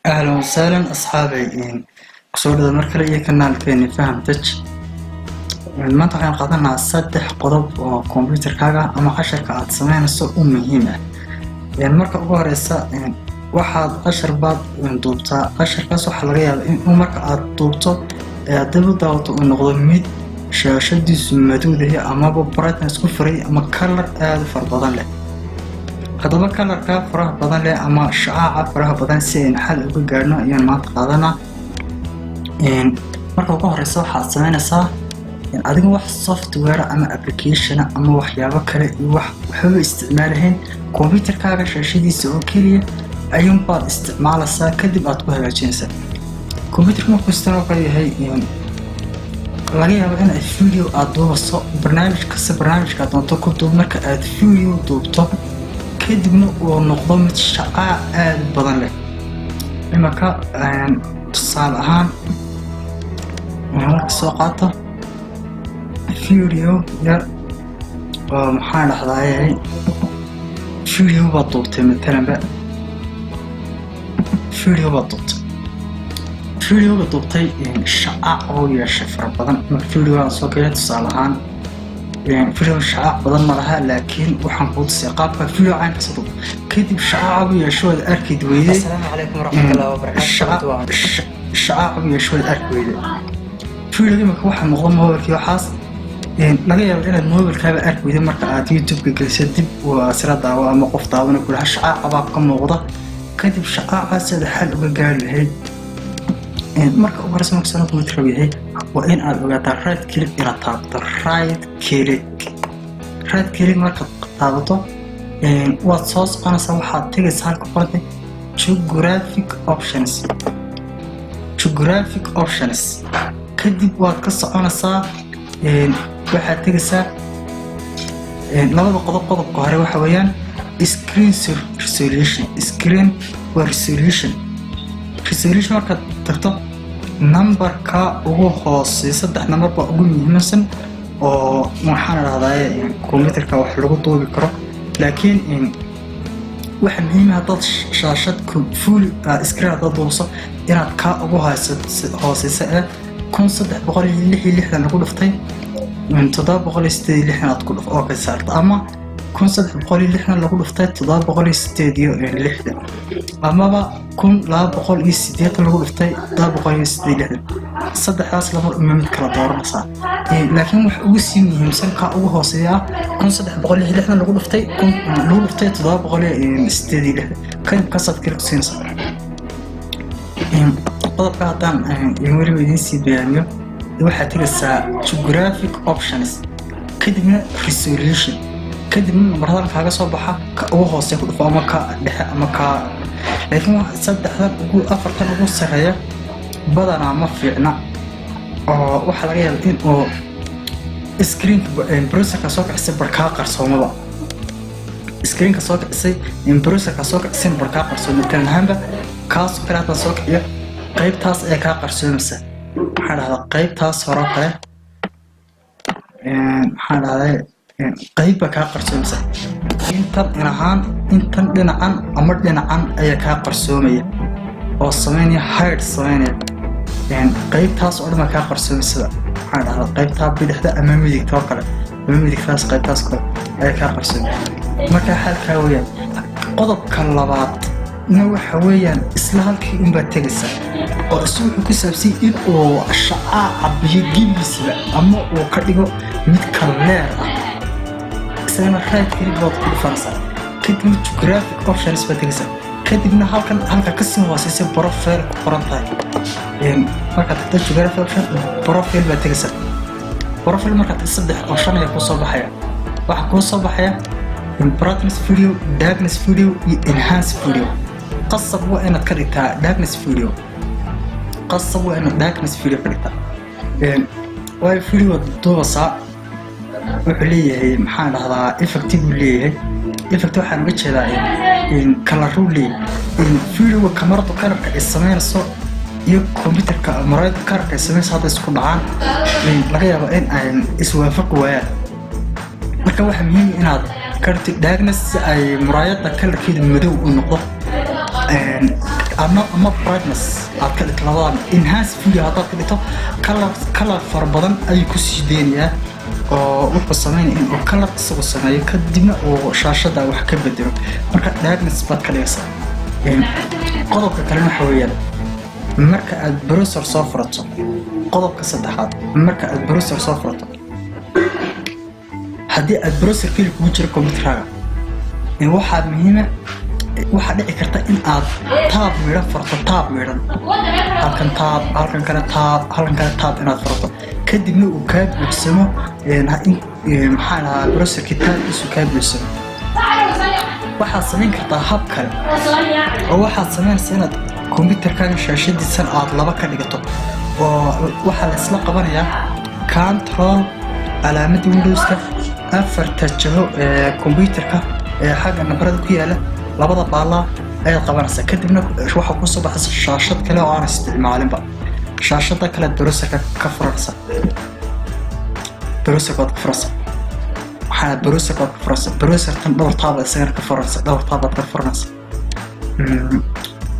Ahlan wasahlan asxaabay, kusoo dhada mar kale iyo kanaalkeeni Faham Tech. Maanta waxaan qaadanaa saddex qodob oo computerkaaga ama casharka aad sameynayso u muhiim ah. Marka ugu horeysa, waxaad cashar baad duubtaa. Casharkaas waxaa laga yaabaa in uu marka aad duubto ee aad dib u daawato uu noqdo mid shaashadiisu madowdahay amaba brightness ku furay ama color aada u fara badan leh. Haddaba colorka faraha badan leh ama shacaaca faraha badan si aynu xal uga gaadhno ayaan maanta qaadanaa. Marka ugu horeysa, waxaad sameynaysaa adiga wax software ama application ama waxyaabo kale iyo wax waxbaba isticmaalahayn, computerkaaga shaashadiisa oo keliya ayuunbaad isticmaalaysaa, kadib aad ku hagaajinaysaa. Computerka markuu sidan oo kale yahay, laga yaabo in aad video aad duubayso. Barnaamij kasta, barnaamijka aad doonto ku duub. Marka aad video duubto kadibna uu noqdo mid shacaac aada u badan leh. Imanka tusaale ahaan, marka soo qaato video yar oo, maxaan dhahdaay, video baad duubtay. Matalanba video baad duubtay, videoga duubtay shacaac buu yeeshay fara badan. Marka videogaan soo keenay, tusaale ahaan, video shacaac badan ma laha, laakiin waxaan kuu tusay qaabka video caynkaas duub. Kadib shacaac buu yeeshay, waad arki weyday. Asalaamu calaykum waraxmatullahi wabarakaatu. Shacaac buu yeeshay, waad arki weyday. Videoga imika waxaa muuqda mobilkii. Waxaas laga yaabo inaad mobilkaaba arki weyday. Marka aad YouTube-ka geliso, dib waa sira daawo ama qof daawana ku lahaa, shacaaca baa ka muuqda. Kadib shacaacaas aad xal uga gaari lahayd, marka ugu horeysa, marka sano computerka yahay, waa in aad ogaataa right click inaad taabato. Right click, right click markaad taabato, waad soo soconaysaa. Waxaad tegaysaa halka qorantay geographic options. Geographic options kadib waad ka soconaysaa, waxaad tegaysaa labada qodob. Qodobka hore waxa weeyaan screen resolution. Screen waa resolution. Resolution markaad tagto, numberka ugu hooseeya, saddex number baa ugu muhiimsan oo, waxaan idhahdaa, computerka wax lagu duubi karo. Laakiin waxa muhiim ah, haddaad shaashad full screen haddaad duubso, inaad kaa ugu hooseysa ee 1366 lagu dhuftay 768 aad ku dhuf oo ka saarto, ama 1360 lagu dhuftay 768, amaba 1280 lagu dhuftay 768. Saddexdaas laba uma mid kala dooranaysaa. Laakiin wax ugu sii muhiimsan kaa ugu hooseeya, 1366 lagu dhuftay 768. Kadib kaasaad kala kusiinaysaa. Qodobka haddaan weliba idiin sii bayaaniyo, waxaad tegaysaa geographic options, kadibna resolution, kadibna nambarada kaaga soo baxa ka ugu hooseeya ku dhufo, ama ka dhexe ama ka. Laakiin saddexdan ugu, afartan ugu sarreeya badanaa ma fiicna, oo waxaa laga yaaba in uu screenka browserka soo kicisay barkaa qarsoomaba. Screenka soo kicisay, browserka soo kicisay barkaa qarsooma. Matalan ahaanba, kaasoo kale haddaan soo kiciyo, qaybtaas ayaa kaa qarsoomaysa. Waxaan dhahdaa qaybtaas hore kale, maxaan dhahdaa, qayb baa kaa qarsoomaysa. Intan dhinacan, intan dhinacan ama dhinacan ayaa kaa qarsoomaya oo sameynaya hide sameynaya. Qaybtaas oo dhan baa kaa qarsoomaysaba. Waxaan dhahdaa qaybtaa bidixda ama midigta oo kale, ama midigtaas, qaybtaas kale ayaa kaa qarsoomaya. Marka xalkaa weeyaan. Qodobka labaad na waxa weeyaan isla halkii unbaad tegaysaa, oo isu wuxuu ku saabsan in uu shacaaca biyo gebigiisaba ama uu ka dhigo mid clear ah. Isagana right click baad ku dhufanaysaa, kadibna geographic options baad tegaysaa, kadibna halkan, halka kasii hooseysa profile ku qoran tahay. Markaad tagto geographic option, profile baad tegaysaa. Profile markaad tagto, saddex option ayaa kuu soo baxaya. Waxaa kuu soo baxaya brightness video, darkness video iyo enhance video. Qasab waa inaad ka dhigtaa darkness video. Qasab waa inaad darkness video ka dhigtaa, waayo video duubasaa wuxuu leeyahay, maxaan dhahdaa, effect buu leeyahay. Effect waxaan uga jeedaa coloruu leeyahay. Videoga kamaradu colorka ay sameynayso iyo computerka muraayada colorka ay sameynayso hadda isku dhacaan, laga yaabo in ay iswaafaqi waayaan. Marka waxaa muhiim inaad ka dhigtid darkness si ay muraayada colorkeedu madow u noqdo. ama brightness aad ka dhigto. Labadan enhance video haddaad ka dhigto, color fara badan ayuu ku sii deynayaa, oo wuxuu sameynaya inuu color isagu sameeyo, kadibna uu shaashada wax ka bedelo. Marka darkness baad ka dhigaysaa. Qodobka kalena waxa weeyaan marka aad browser soo furato, qodobka saddexaad, marka aad browser soo furato, haddii aad browser keli kugu jiro computerkaaga, waxaa muhiima, waxaa dhici karta in aad tab midhan furto, tab midhan, halkan tab, halkan kale tab, halkan kale tab inaad furto, kadibna uu kaa buuxsamo, maxaa lahaa, browserkii tabkiisu kaa buuxsamo. Waxaad samayn kartaa hab kale, oo waxaad samaynaysaa inaad computerkaaga shaashadiisan aad laba ka dhigato, oo waxaa la isla qabanayaa Control calaamadda Windowska, afarta jaho ee computerka ee xagga nambarada ku yaala, labada baallaa ayaad qabanaysaa. Kadibna waxaa kusoo baxaysa shaashad kale oo aan isticmaalinba. Shaashada kale browserka ka furanaysa, browserka waad ka furaysa, waxaana browserka waad ka furaysa browsertan dhowr tab isagana ka furanaysa, dhowr tab baad ka furanaysa.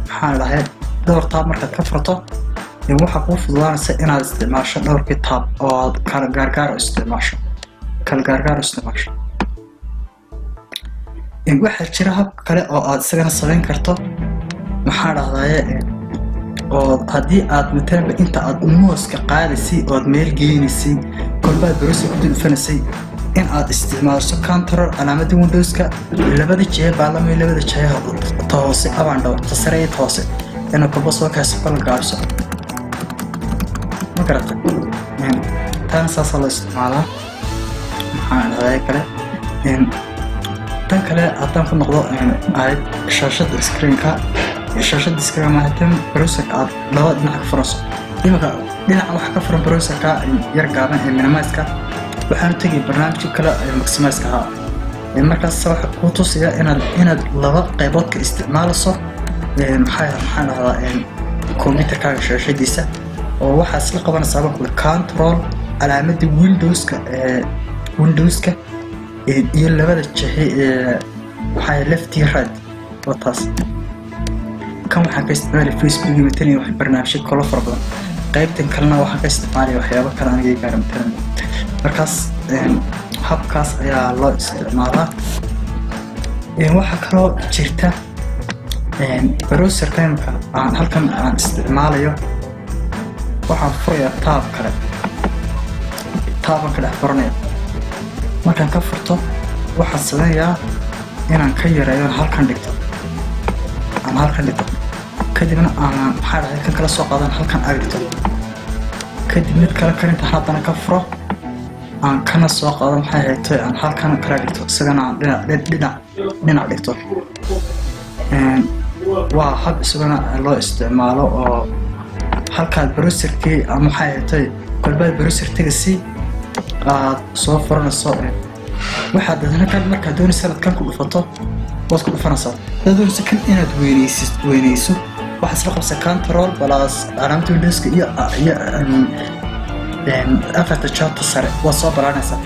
Maxaa dhahay, dhowr tab markaad ka furto, waxaa kuu fududaanaysa inaad isticmaasho dhowrkii tab oo aad kala gaargaar u isticmaasho, kala gaargaar u isticmaasho. Waxaa jira hab kale oo aad isagana samayn karto, maxaa dhahdaye, oo haddii aad matalanba inta aad mouseka qaadaysay ood meel geynaysay, kolbaad browser ku dulfanaysay, in aad isticmaasho Control calaamadda Windowska, labada jehe baalamay, labada jehe, ta hoose abaan dhaw, ta sare iyo ta hoose, inaad kolba soo kaxayso, kala gaabiso. Ma garatay? Taana saasaa loo isticmaalaa. Maxaa dhahdaye kale? Tan kale haddaan ku noqdo ahayd shaashada screenka, shaashada screen maaha, tan browserka aad laba dhinac ka furanso. Iminka dhinaca waxaa ka furan browserka yar gaaban ee minimizeka, waxaan tegay barnaamijka kale ee maximizeka ahaa. Markaas waxa kuu tusaya inaad laba qaybood ka isticmaalayso, maxaa dhahdaa, computerkaaga shaashadiisa, oo waxaa isla qabanaysaa marka Control calaamadda Windowska ee Windowska iyo labada jahe ee waxaa left iyo right. Waa taas. Kan waxaan ka isticmaalay Facebook iyo matalan wax barnaamijyo kalo fara badan. Qaybtan kalena waxaan ka isticmaalaya waxyaabo kale aniga gaara matalan. Markaas habkaas ayaa loo isticmaalaa. Waxaa kaloo jirta browserka imika aan halkan aan isticmaalayo, waxaan furayaa tab kale, taban ka dhex furanaya. Markaan ka furto, waxaan sameeyaa inaan ka yareeyo, halkan dhigto, aan halkan dhigto, kadibna aan, maxaa dhahay, kan kala soo qaadan, halkan ag dhigto. Kadib mid kale kan intaan haddana ka furo, aan kana soo qaado, maxay ahayd, aan halkan kala dhigto, isagana aan dhinac dhigto. Waa hab isagana loo isticmaalo, oo halkaad browserkii ama, maxay ahayd, kolbaad browser tegasi aad soo furanayso. Waxaad dadna kan markaad doonaysa inaad kan ku dhufato, waad ku dhufanaysaa. Haddaad doonayso kan inaad weyneysid, weyneyso, waxaad isla qabsa Control plus calaamada Windowska iyo afarta joobta sare. Waad soo balaanaysaa,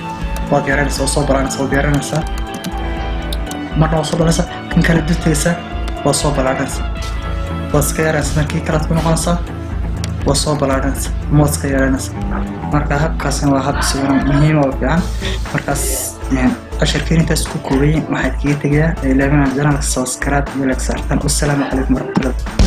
waad yaranaysaa, waad soo balaanaysaa, waad yaranaysaa, marna waad soo balanaysaa. Kan kale dultegaysaa, waad soo balaanaysaa, waad iska yaranaysaa. Markii kalead ku noqonaysaa, waad soo balaanaysaa ama waad iska yaranaysaa. Marka habkaasna waa hab isaguna muhiim oo fiican. Markaas casharkeen intaas ku koobayin. Waxaad kaga tegayaa ilaabina channelka subscribe iyo like saartaan. Wassalaamu calaykum waraxmatullahi.